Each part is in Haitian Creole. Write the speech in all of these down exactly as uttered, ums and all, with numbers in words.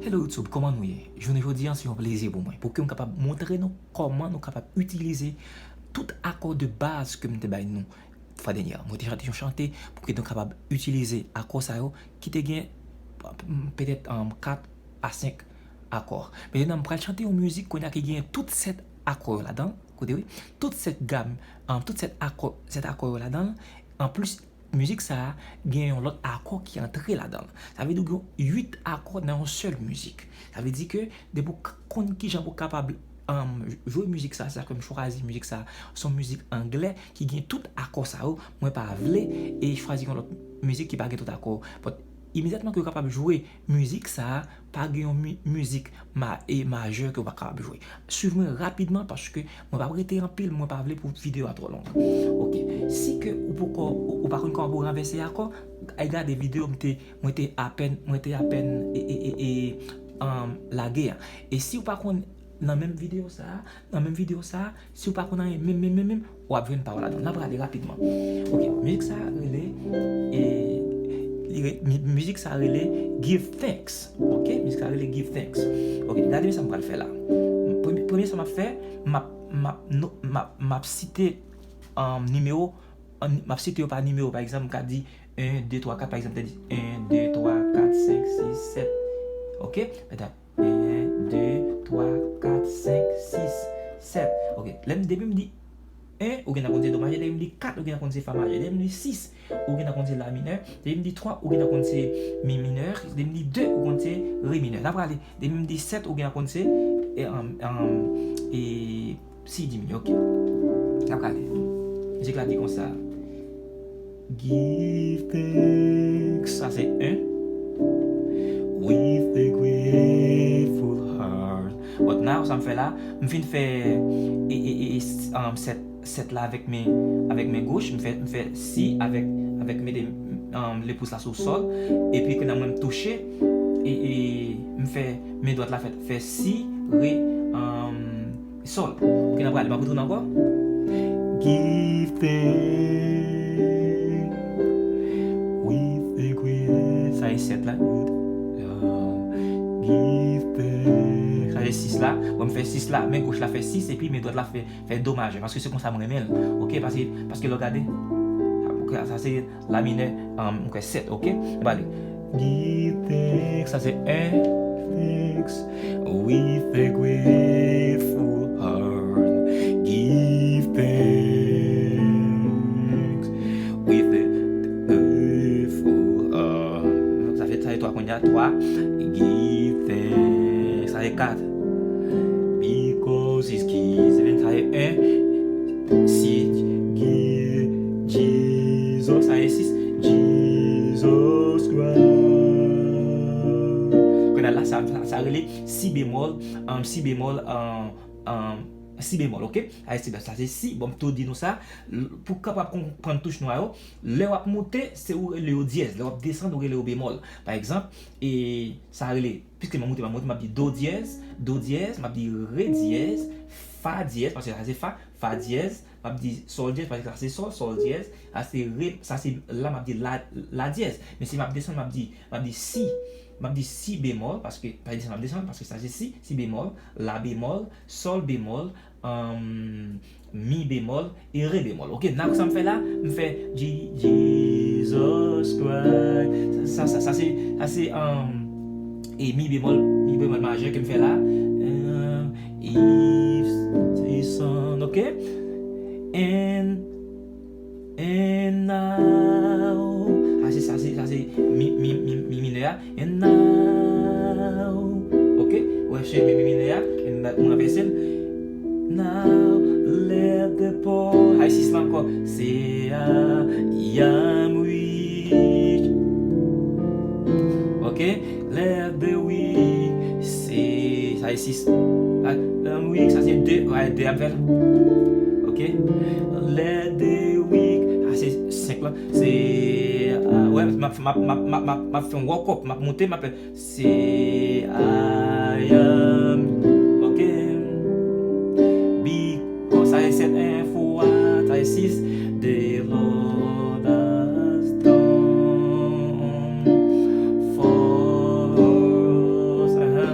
Hello YouTube, kòman nou ye? Jounen jodi an se yon plezi pou mwen pou ke m kapab montre nou kòman nou kapab itilize tout akò de baz ke m te bay nou fwa dènyè. Mwen te chante yon chante pou ke nou kapab itilize akò sa yo ki te gen petèt kat a senk akò. Mentnan m pral chante yon mizik kounye a ki gen tout sèt akò yo ladan l. Koute wi, tout sèt gam, um, tout sèt akò, sèt akò yo ladan l. Anplis, mizik sa a gen yon lòt akò ki antre ladan l. Sa vle di w gen uit akò nan yon sèl mizik. Sa vle di ke depi w k- konn kijan pou w kapab um, jwe mizik sa, se sa ke m chwazi mizik sa. Se yon mizik anglè ki gen tout akò sa yo. Mwen pa vle e chwazi yon lòt mizik ki pa gen tout akò. But imedyatman ke w kapab jwe mizik sa, pa gen yon mi- mizik ma- e majè ke w pa kapab jwe. Swiv mwen rapidman paske mwen p ap rete anpil, mwen pa vle pou videyo a twò long. Ok, si ke ou poko, ou, ou pa konn kòman pou ranvèse akò, al gade videyo m te, mwen te apèn, mwen te apèn e, e, e, e, um, lage a. E si w pa konn nan menm videyo sa, nan menm videyo sa, si w pa konn anyen menm, menm, menm, menm, w ap jwenn pawòl ladan. N ap rale rapidman. Ok, mizik sa rele, e, li re- mi- mizik sa rele Give Thanks. Ok, mizik sa rele Give Thanks. Ok, gade sa m pral fè la. Premye, premye sa m ap fè, m ap, m ap, no- m ap, m ap site um, nimewo, an- m ap site yo pa nimewo. Pa egzanp, m ka di en, de, twa, kat, pa egzanp, te di en, de, twa, kat, senk, sis, sèt. Ok? Mete en, de, twa, kat, senk, sis, sèt. Ok. Lè m, depi m di en, ou gen tan konn se do majè. Depi m di kat, ou gen tan konn se fa majè. Depi m di sis, ou gen tan konn se la minè. Depi m di twa, ou gen tan konn se mi minè. Depi m di de, ou konn se re minè. N ap prale. Depi m di sèt, ou gen tan konn se e, um, um, e, si diminye, ok. N ap prale. Mizik la di konsa. Give thanks. Sa se en. With a grateful heart. But now, sa m fè la, m fin fè e, e, e, e, um, sèt, sèt la avèk men, avèk men goch, m fè, m fè si avèk, avèk mete um, le pous la sou sòl, epi kounye a mwen m touche, e, e m fè men dwat la fè, fè si, re, um, sòl. Ok, n ap prale, m ap retounen ankò. Give thanks with a grateful. Sa e sèt la. Give thanks. Sa e sis la. Bon, m fè sis la, men goch la fè sis, epi men dwat la fè, fè do majè, paske se konsa m renmen l. Ok, paske, paske lè w gade, ok, sa se la minè, um, m kwè sèt, ok? N ap ale. Give thanks, sa se en. Thanks with a grateful heart. Give thanks with a grateful heart. Sa fè, sa fè twa kounye a, twa. Give thanks, sa fè kat. Because he's given, sa fè en. Si, gi, Jesus, sa e sis. Jesus Christ. Kounye a la, sa, sa, sa rele si bemòl, um, si bemòl, um, um, si bemòl, ok? Sa e si, sa se si, bon, m tou di nou sa, l- pou kapab konprann touch nwa yo, lè w ap moute, se ou rele yo dyèz, lè w ap desann, ou rele yo bemòl. Pa egzanp, e sa rele, piske m ap moute, m ap moute, m ap di do dyèz, do dyèz, m ap di re dyèz, fa dyèz, paske sa se fa, fa dyèz, m ap di sòl dyèz, paske sa se sòl, sòl dyèz, sa se re, sa se la, m ap di la, la dyèz. Men si m ap desann, m ap di, m ap di si, m ap di si bemòl, paske, pa desann, m ap desann, paske sa se si, si bemòl, la bemòl, sòl bemòl, um, mi bemòl, e re bemòl. Ok, nan sa m fè la, m fè G- Jesus Christ. Sa, sa, sa se, sa se, um, e mi bemòl, mi bemòl majè ke m fè la. Um, If, si son, ok? And, and now. Sa se, sa se, sa se mi, mi, mi, mi minè a. And now. Ok? Ou wè se mi, mi minè a. And that, mwen ranvèse l. Now, let the poor. Sa e sis la ankò. Say, I am rich. Ok? Let the weak say, sa e sis. Ah, um, weak, sa se de, wè, de ap fè l. Ok? Let the weak, sa se senk la. Se, ah, wè, m ap, m ap, m ap, m ap, m ap, m ap fè yon walk up, m ap monte, m ap fè, se, I am, ok? Big Kon sa e sèt, en fwa, sa e sis. The Lord has done for us. Aha.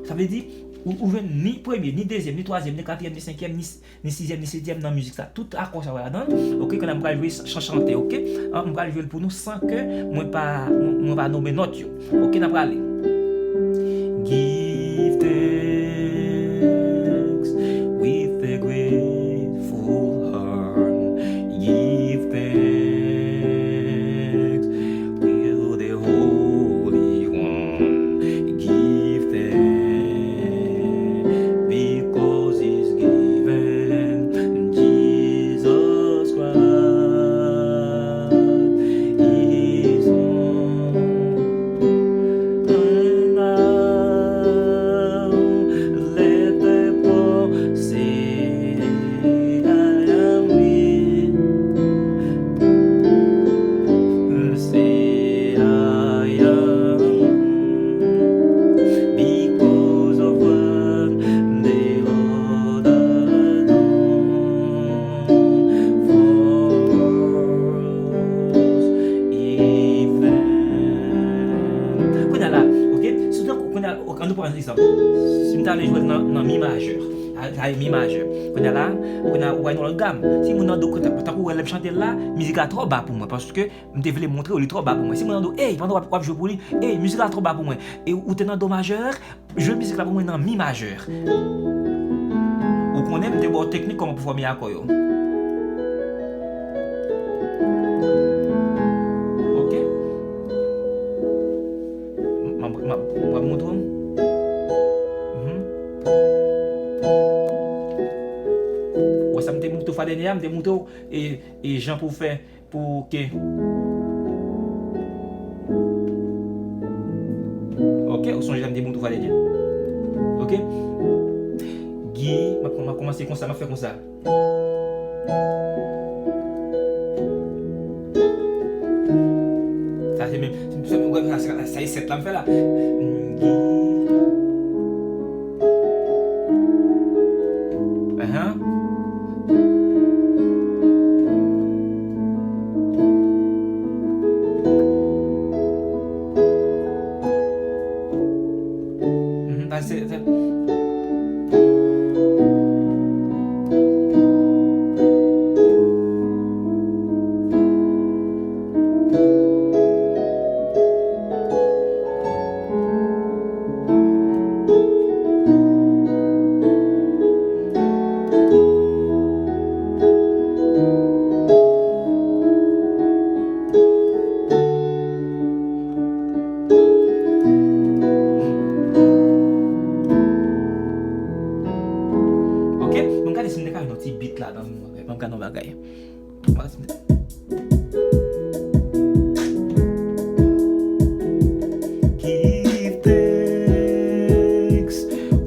Sa vle di, ou, ou jwenn ni premye, ni dezyèm, ni twazyèm, ni katriyèm, ni senkyèm, ni, ni sizyèm, ni setyèm nan mizik sa. Tout akò sa yo ladan l. Ok, kounye a m pral jwe chan chante, ok? An, m pral jwe l pou nou san ke mwen pa, mwen, mwen pa nonmen nòt yo. Ok, n ap prale. Give thanks with a grateful heart. Give thanks with the Holy One. Give thanks because He's given Jesus Christ His own. And now let the poor say, I am rich. Say, I am because of what the Lord has done for us. If then. Kounye a la, ok? Si w te, kounye a, ok, ann nou pran egzanp. Si m ta vle jwe l nan, nan mi majè, a, a, mi majè. Kounye a la, kounye a, ou wè yon lòt gam. Si moun nan do, tankou, tankou w wè lè m chante l la, mizik la twò ba pou mwen, paske m te vle montre w li twò ba pou mwen. Si moun nan do, ey, pandan w ap, w ap jwe pou li, ey, mizik la twò ba pou mwen. E ou te nan do majè, jwe mizik la pou mwen nan mi majè. Ou konnen m te ba w teknik kòman pou fòme akò yo. Ok? M ap, m ap, m ap montre w. Mhm. Ou wè sa m te montre w fwa dènye a, m te montre w e, e jan pou w fè pou ke. Ok, ou sonje sa m te montre w fwa dènye. Ok? Gi, m ap, m ap kòmanse konsa, m ap fè konsa. Sa se menm, sa, sa, sa, sa e sèt la m fè la. Gi. Ahan. Mhm, sa se, se, Ok, nou gade si m te ka jwenn yon ti beat ladan, nou gade yon bagay. Give thanks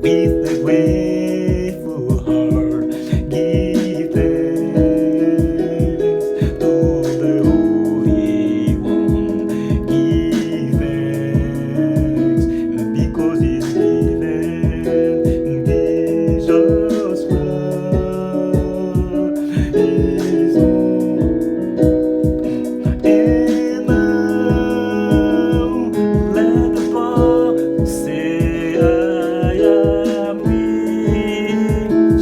with a grateful heart. Give thanks to the Holy One. Give thanks because He's given Jesus Christ. And now let the poor say, I am rich.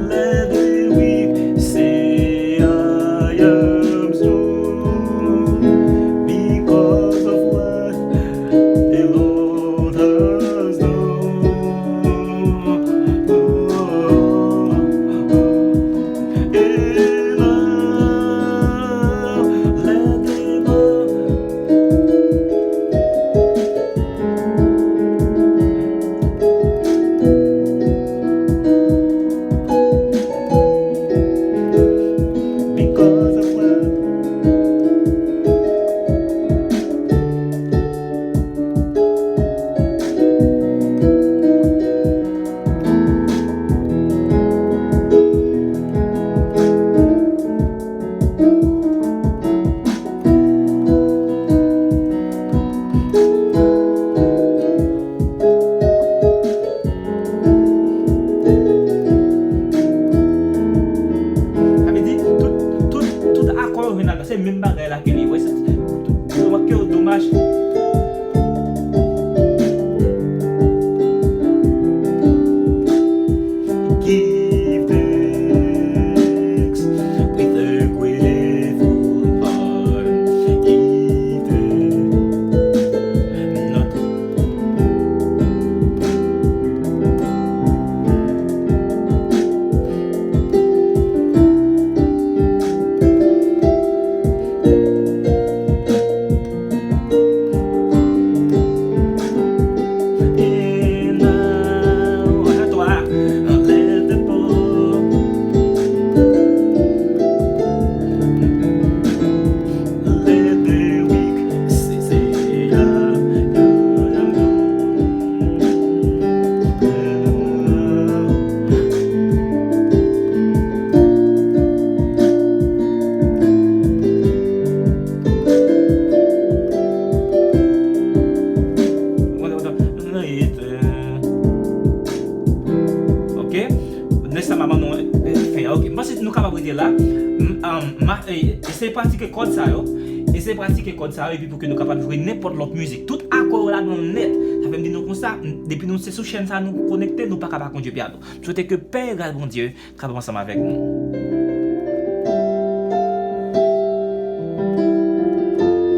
Let the weak say, I am strong. Because of what the Lord has done. Sa vle di, tout, tout, tout akò yo jwenn ladan, se menm bagay la ke li. Wè, se, se domaj, ke domaj. Domaj. Pratike kòd sa yo. Eseye pratike kòd sa yo epi pou ke nou kapab jwe nenpòt lòt mizik. Tout akò yo ladan l nèt. Sa fè m di nou konsa, depi nou se sou chèn sa nou konekte, nou pa ka pa konn jwe pyano. M swete ke pè e gras Bondye kapab ansanm avèk nou.